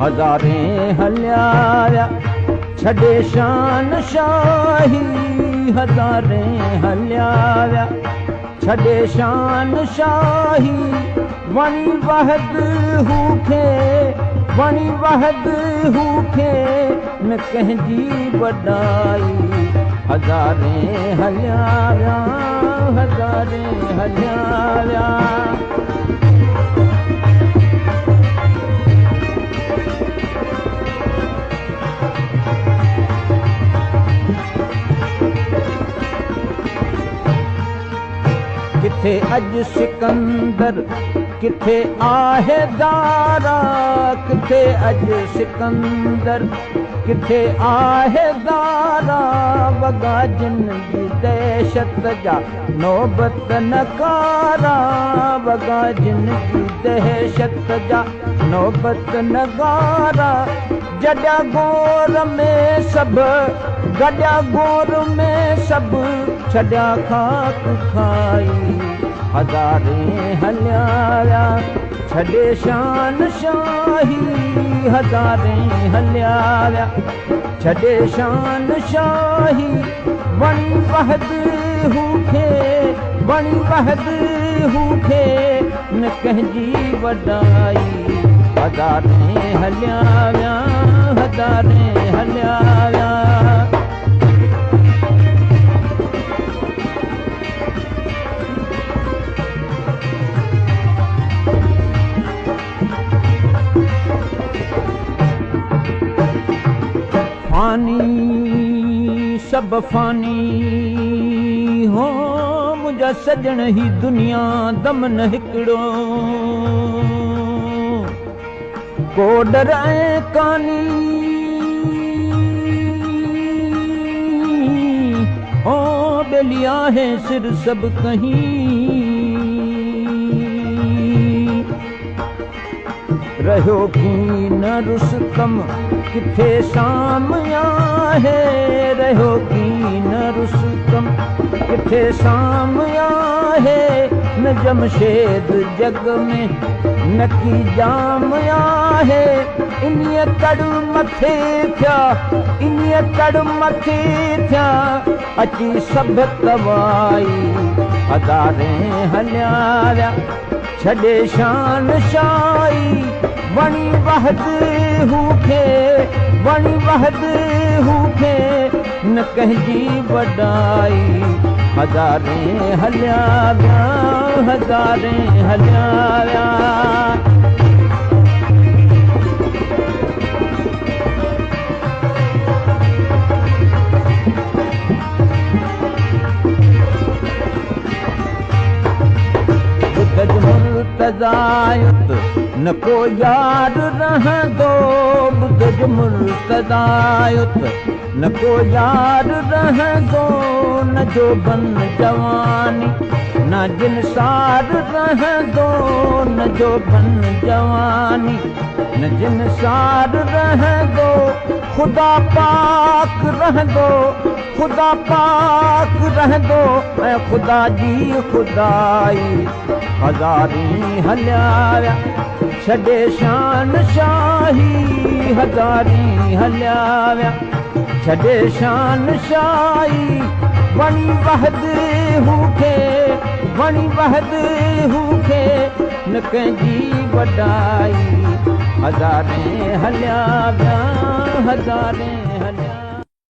هزارين هليا ويا ڇڏي شان شاهي، هزارين هليا ويا ڇڏي شان شاهي. وڻي وحد هو کي، وڻي وحد هو کي، نه ڪنهن جي وڏائي. هزارين هليا ويا، هزارين هليا ويا. ڪٿي اڄ سڪندر ڪٿي آهي دارا، ڪٿي اڄ سڪندر ڪٿي آهي دارا. وڳا جن جي دهشت جا نوبت نگارا، وڳا جن جي دهشت جا نوبت نگارا. جڏيا گور ۾ سڀ، گڏيا گور ۾ سڀ، ڇڏيا خاڪ کائي. هزارين هليا ويا ڇڏي شان شاهي، هزارين هليا ويا ڇڏي شان شاهي. وڻي وحد هو کي، وڻي وحد هو کي، نه ڪنهن جي وڏائي. هزارين هليا ويا، هزارين هليا ويا. فاني سڀ فاني هو منهنجا سڄڻ، هي دنيا دم نه هڪڙو. ڪو ڏر ۽ ڪاني هو ٻيلي آهي سر سڀ ڪهين. رهيو ڪين رستم ڪٿي سام آهي، رهيو ڪين رستم ڪٿي سام آهي. نه جمشيد جڳ ۾ نه ڪي ڄام آهي. انهيء تڙ مٿي ٿيا، انهيء تڙ مٿي ٿيا، اچي سڀ توائي. هزارين هليا ويا ڇڏي شان شاهي. وڻي وحد هو کي، وڻي وحد هو کي، نه ڪنهن جي وڏائي. هزارين هليا ويا، هزارين هليا ويا. ٻڌج مرتضايت نه ڪو يار رهندو، ٻڌج مرتضايت نه ڪو يار رهندو. نه جوڀن جواني نه جنسار رهندو، نه جوڀن جواني نه جنسار رهندو. خدا پاڪ رهندو، خدا پاڪ رهندو، ۽ خدا جي خدائي. هزارين هليا ويا ڇڏي شان شاهي، هزارين هليا ويا ڇڏي شان شاهي. وڻي وحد هو کي، وڻي وحد هو کي، نه ڪنهن جي وڏائي. هزارين هليا ويا، هزارين هليا.